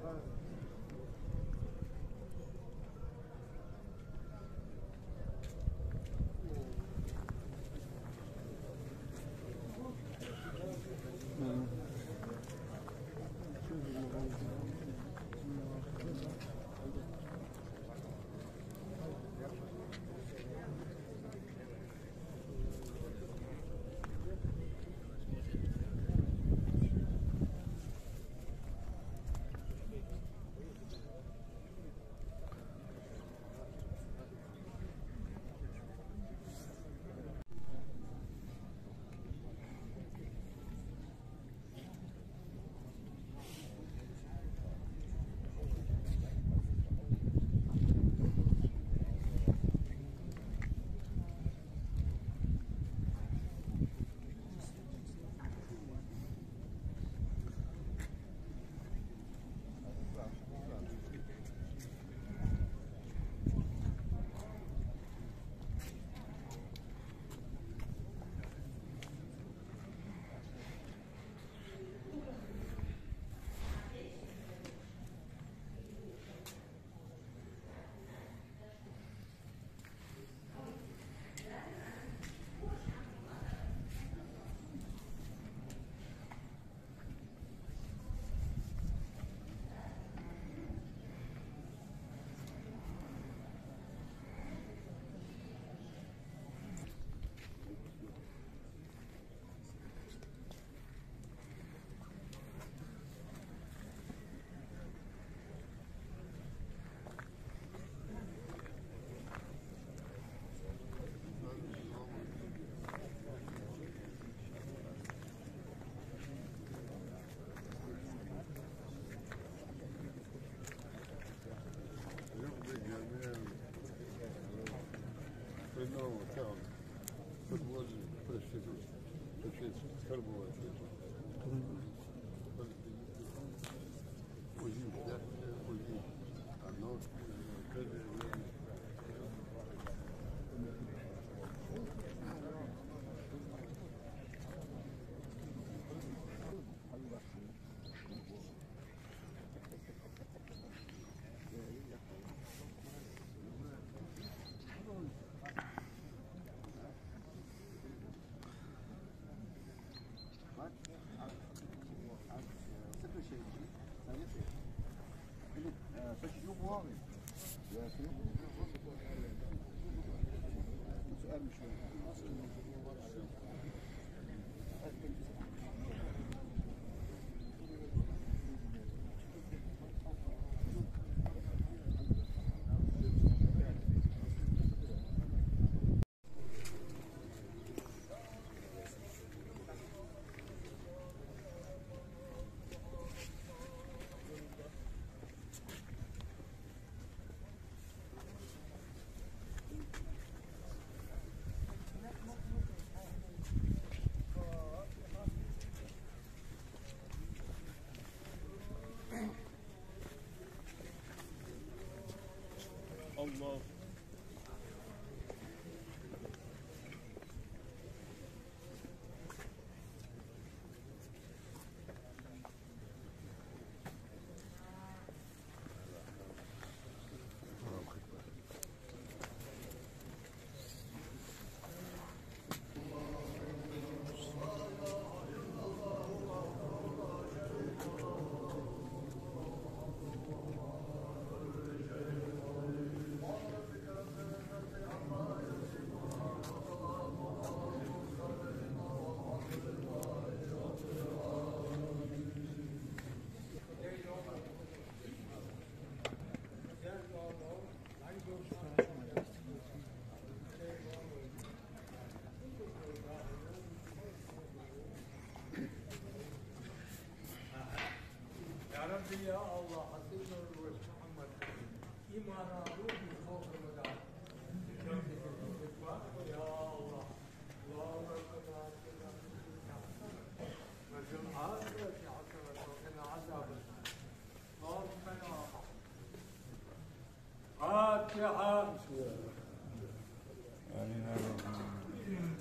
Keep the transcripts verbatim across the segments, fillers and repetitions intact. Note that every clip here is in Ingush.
الله. يا ربي، يا الله، حسن الروح محمد. إيمانا روحي فوق المدار. يا الله. اللهم ربنا آتنا في الدنيا حسنة وفي الآخرة حسنة وقنا عذاب النار. اللهم يا رب. فاتحة. آمين.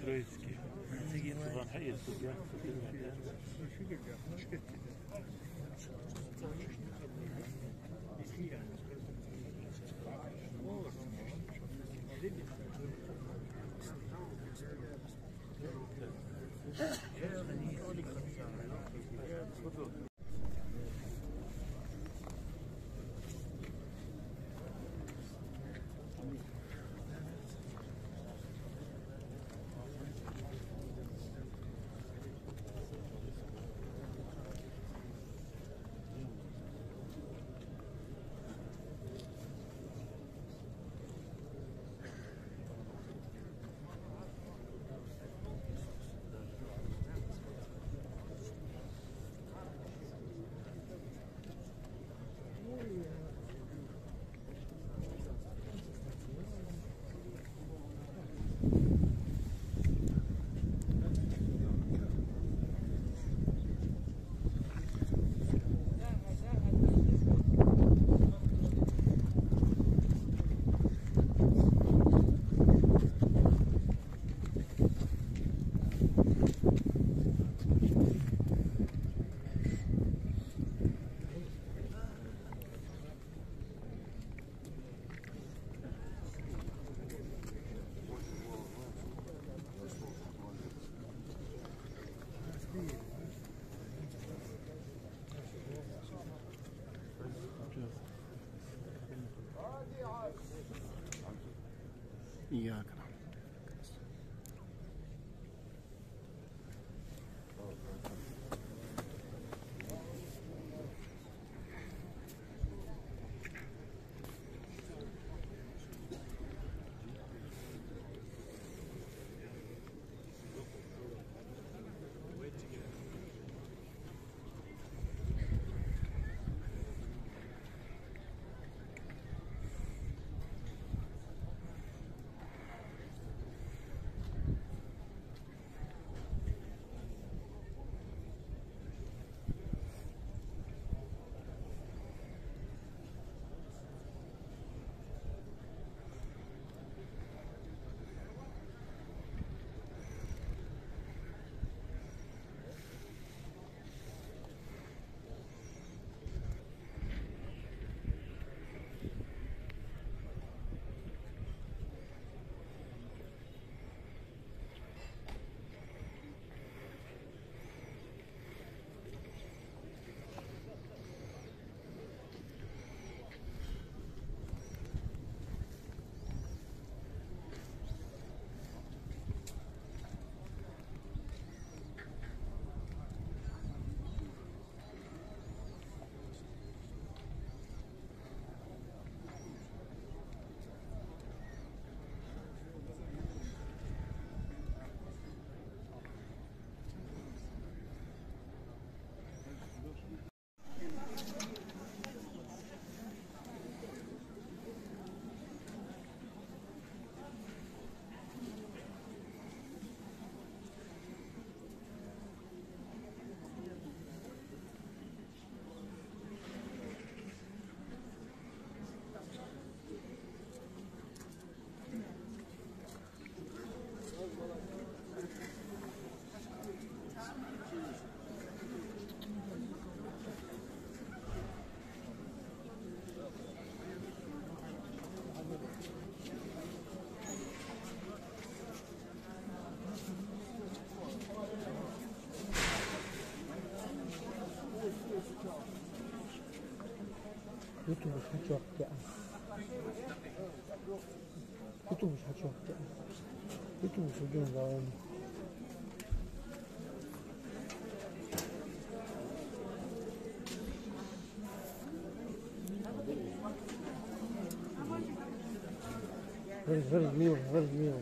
Троицкий. إياك نعبد. Ютуб хьачоккха. Ютуб хьачоккха. Ютуб судун даун. Гьар, гьар, мил, гьар, мил.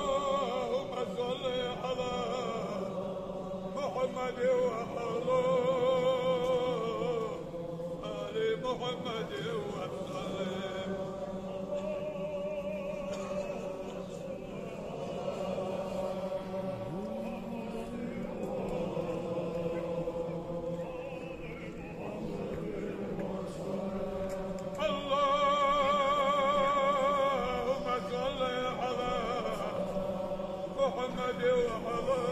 اللهم صل على محمد وعلى آل محمد وسلم. اللهم صل على محمد وعلى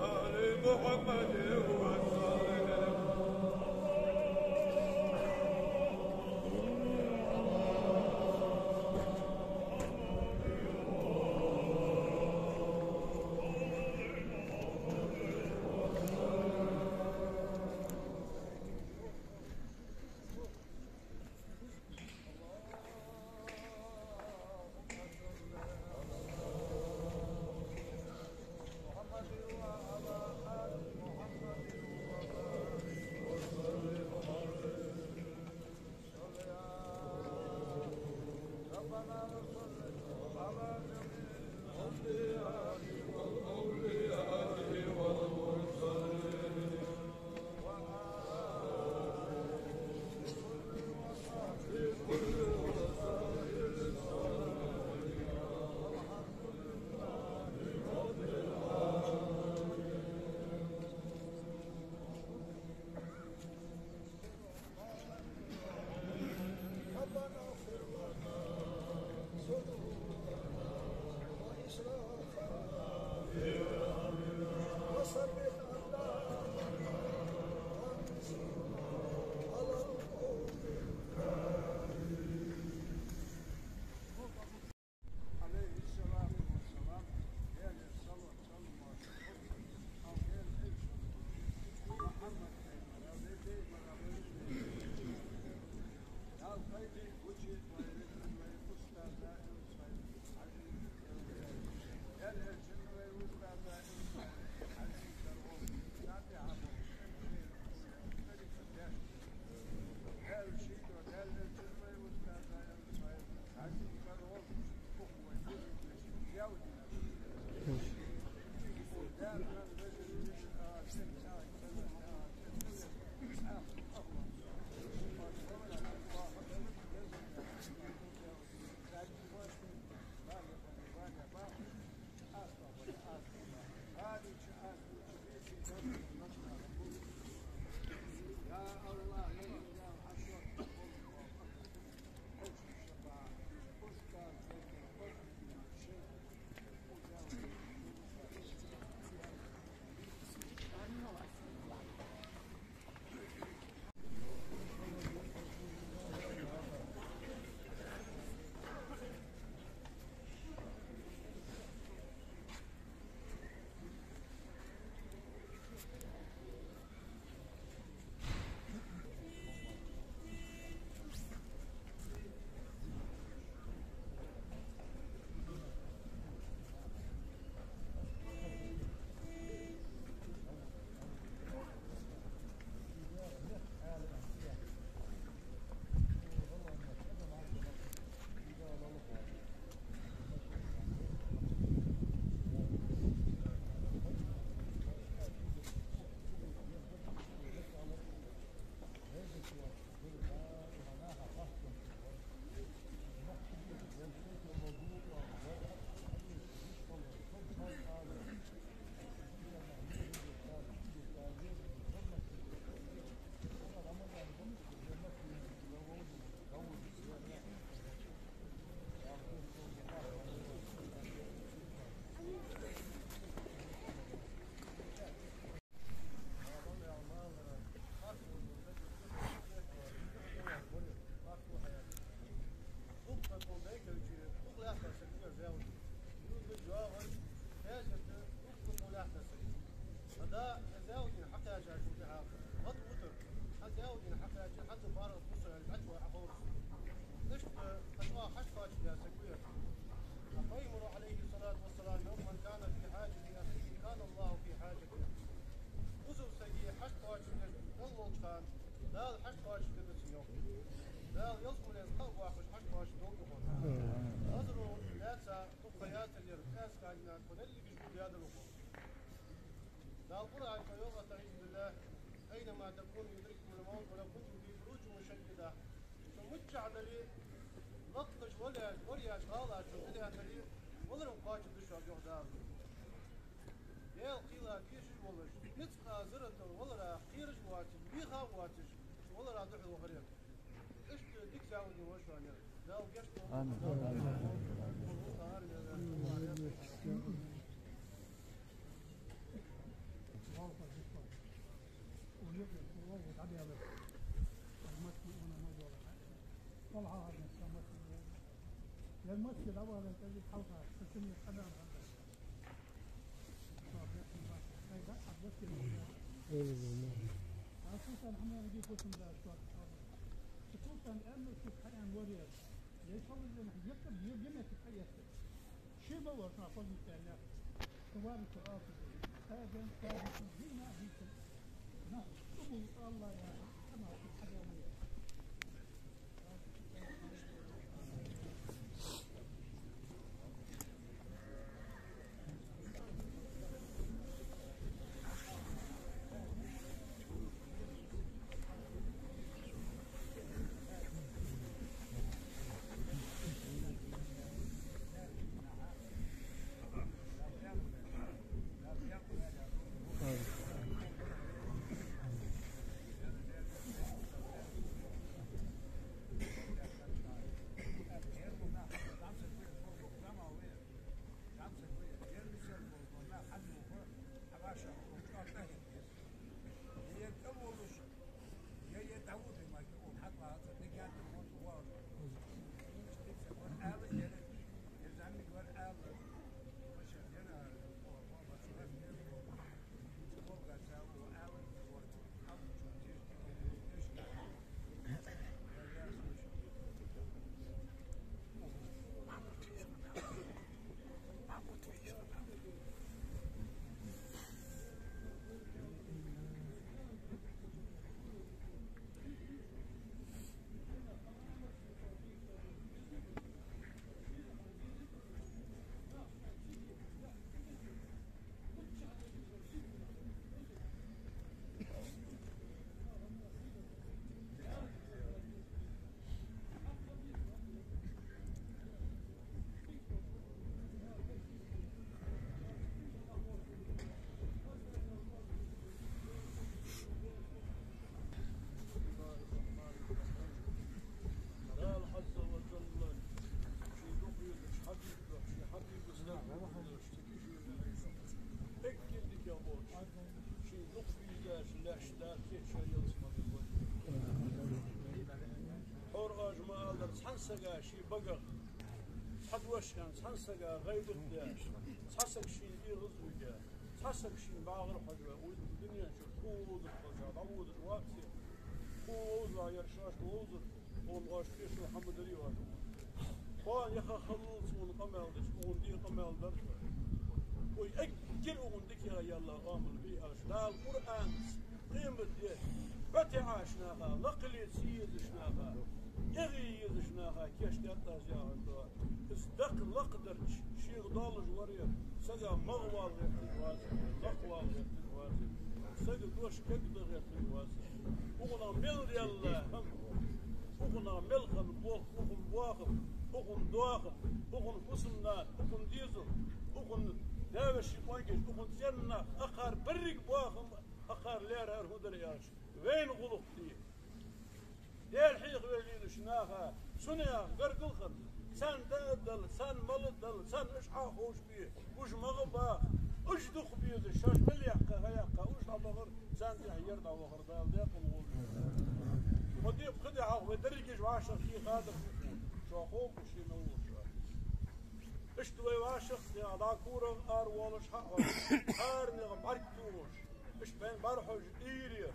آل محمد وسلم. ربنا اغفر لنا ذنوبنا وإسرافنا في أمرنا وثبت أقدامنا وانصرنا على القوم الكافرين. عليه الصلاة والسلام. Бусалба сага хьашт кхоачашдеш Далла волча хана, Дала хьашт кхоачашдергда цунна, йоах. Дала ялсмале кхаъ боаккхаш хьашт кхоачашдергда цунна. Азро лаьца дукха яцар яр, тӀаьсса ганна тхо дерригаш гулъяьдар укхо. Дала Къуръан чу йоах, أعوذ بالله: أينما تكونوا يدرككم الموت ولو كنتم في بروج مشيدة. Шо миччахьа дале, лакхаш валаьш, варъяьш гӀалаш чу дале, валар кхоачашдергда шоана, йоах Дала. Даьла кхела тешаш волаш, ницкъ а, зарратал валара кхераш воацаш, вийха воацаш, валара духьал вахар. Иштта дика заводни ва шоана. Дала гешт долда. Амин. Дала Ӏазза ва Джалла ший дукха везача хьабибага, ший хьабиба сагага, эггара дикагӀа болча ший дукха везача лаьшта Дала кхетаде шоай ялсмале. ХӀара оаш ма аллара, цхьан сага ший багах, цхьа дош аьнна, цхьан сага гӀайбат даь, цхьа саг шийна эгӀаз вига, цхьа саг шийна багӀар хьожа, вай дунен чура тхо вовзар хьожа, дӀаводаш вац. Тхо вовза, ер шоашта вовзар, тхона оаш тешал хӀама дарий оаш. Кхоана яха халлалца укхунна къамаьл дича, укхунна де къамаьл дар. Вай эггара укхунна дикагӀа яьлла Ӏамал бий оаш. Дала Къуръанца къематде ӀотаӀаш наха, лакхале ца езаш наха, эгӀе езаш наха кийчдаьд аз яхаш да. Из дакъа лакхдарча, шийга долаш вар ер, сага магӀа вала гӀерташ вац, лакха вала гӀерташ вац, сага дош кагда гӀерташ вац. Укхунах мел яьлла хӀама, укхунах мел хинна болх, укхун боахам, укхун доахам, укхун фусам-нана, укхун дезал, укхун даь-веший къонгаш, укхун цӀен нах, акхар берригаш боахам, акхар лерхӀар фу дар аьлча, вайна гӀулакх де. Даьла хьехаве лелаш наха, цу наьха гаргара хинна, царна даа а дала, царна мала а дала, царна уж хьаховшабе, уж магӀа а баха, уж дукха безаш, шоаш мел яьккха, ха яьккха, уж дӀабахар, царна тӀехьа ер дӀавахар Дала даькъала волва. Кхо ди, кхо ди хьалха вай дерригаш вӀашагӀкхийхадар, шоана хов ший мел волча. Иштта вай вӀашагӀкхийхар, дӀа корах аравоалаш хьа а хьожаш, аранегӀа бӀарг тохаш, иштта вайна бӀарахьожаш ийрера.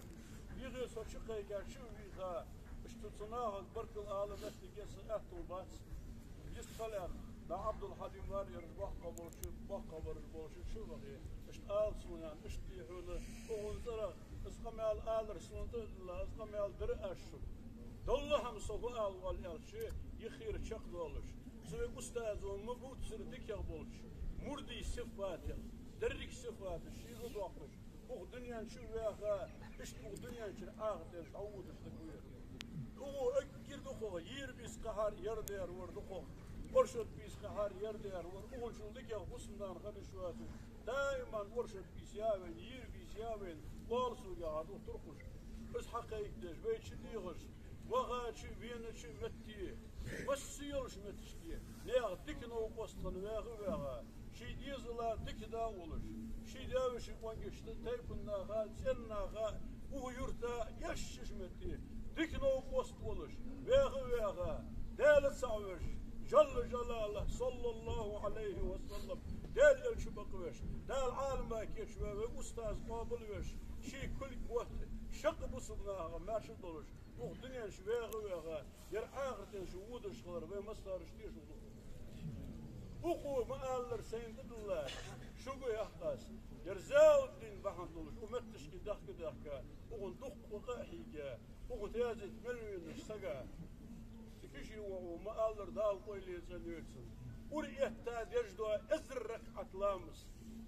Вийхе со чукхайкар, шиъ вийха, иштта цу нахага баркал ала моттиг я са аьттув бац. Йист хилар, Да Ӏабдул-Хьалим вар ераш боккхагӀа болча, боккхагӀа бараш болча чу вахе, иштта ала сона, аьнна, иштта дий хьона, укхун цӀерах, из къамаьл алар сона тӀа а дилла, из къамаьл дар аз шуга. Далла хӀама со фу ала воалл аьлча, йиххира чакхдоалаш. Цу вай устазо ма бувцар дикагӀа болча мурдий сифатех, деррига сифаташ шийга доаккхаш, укх дунен чу ваьха, иштта укх дунен чура Ӏахарта тӀа дӀаводаш да вер. Укхо эггара дукхагӀа, ер бийса кхахьар, ер дер вар дукхагӀа, оршот бийса кхахьар, ер дер вар, укхунчул дикагӀа бусалба нах хиннаш вацар. Даиман оршот бийса я вайна, ер бийса я вайна, оалаш сога яхар ду туркхаш. Из хьакхайкадеш, вай чу дехаш, вахача, венача метте, масса йолча метташка, наьха дика новкъост хинна ваьха а ваьха, ший дезала дика да а волаш, ший даь-веший къонгашта, тайпан наха, цӀен наха, укх юрта, ешшача метте дика новкъост волаш, ваьха а ваьха, Даьла цаӀ веш, Жалла Жалалахь, саллаллахӀу Ӏалайхи ва саллам, Даьла Элча бакъвеш, Дала Ӏалама кийчваь вай устаз къоабалвеш, ший кулг, мотт шаккха бусалба нахах маьрша долаш, укх дунен чу ваьха а ваьха, ер Ӏахарта тӀа шу водаш хилар вай массараш тешал ду. Укхо ма аллара сайна тӀадилла, шуга а яхаш, ер Зиауддин бахьан долаш, укх метташка даьхка-даьхка, укхун дукха къа а хьийга, укх тезет мел веннача сага. Цига кхы ший воӀо ма аллара, Дала къойле цӀенйойла цун, ура этта деш дола эзар ракаӀат ламаз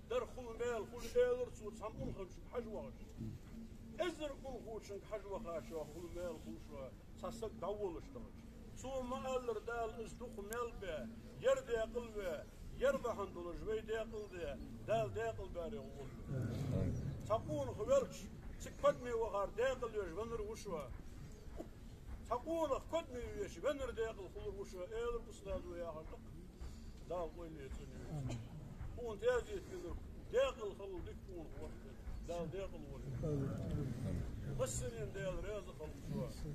дар хул маьл хул, аьлар цо, цхьан унахочунга хьажа вахаш. Эзар унахочунга хьажа вахачоа хул маьл хул шоана, цхьа саг дӀаволлаш дахача. Цо ма аллара, Дала из дукха мел бе, ер декъал ве, ер бахьан долаш вай декъал де, Дала декъал баре гӀолла. Цхьа къонах велча, цига кодаме вахар декъал веш веннар ва шоана. Цхьа къонах кодаме веш веннар декъал хулар ва шоана, аьлар устазо яхар да. Дала къойле цӀенйойла. Амин. Укхун тезет кӀезиг декъала халал дика къонах вар. Дала декъала волва. Амин. Массанена Даьла раьза хилва цо.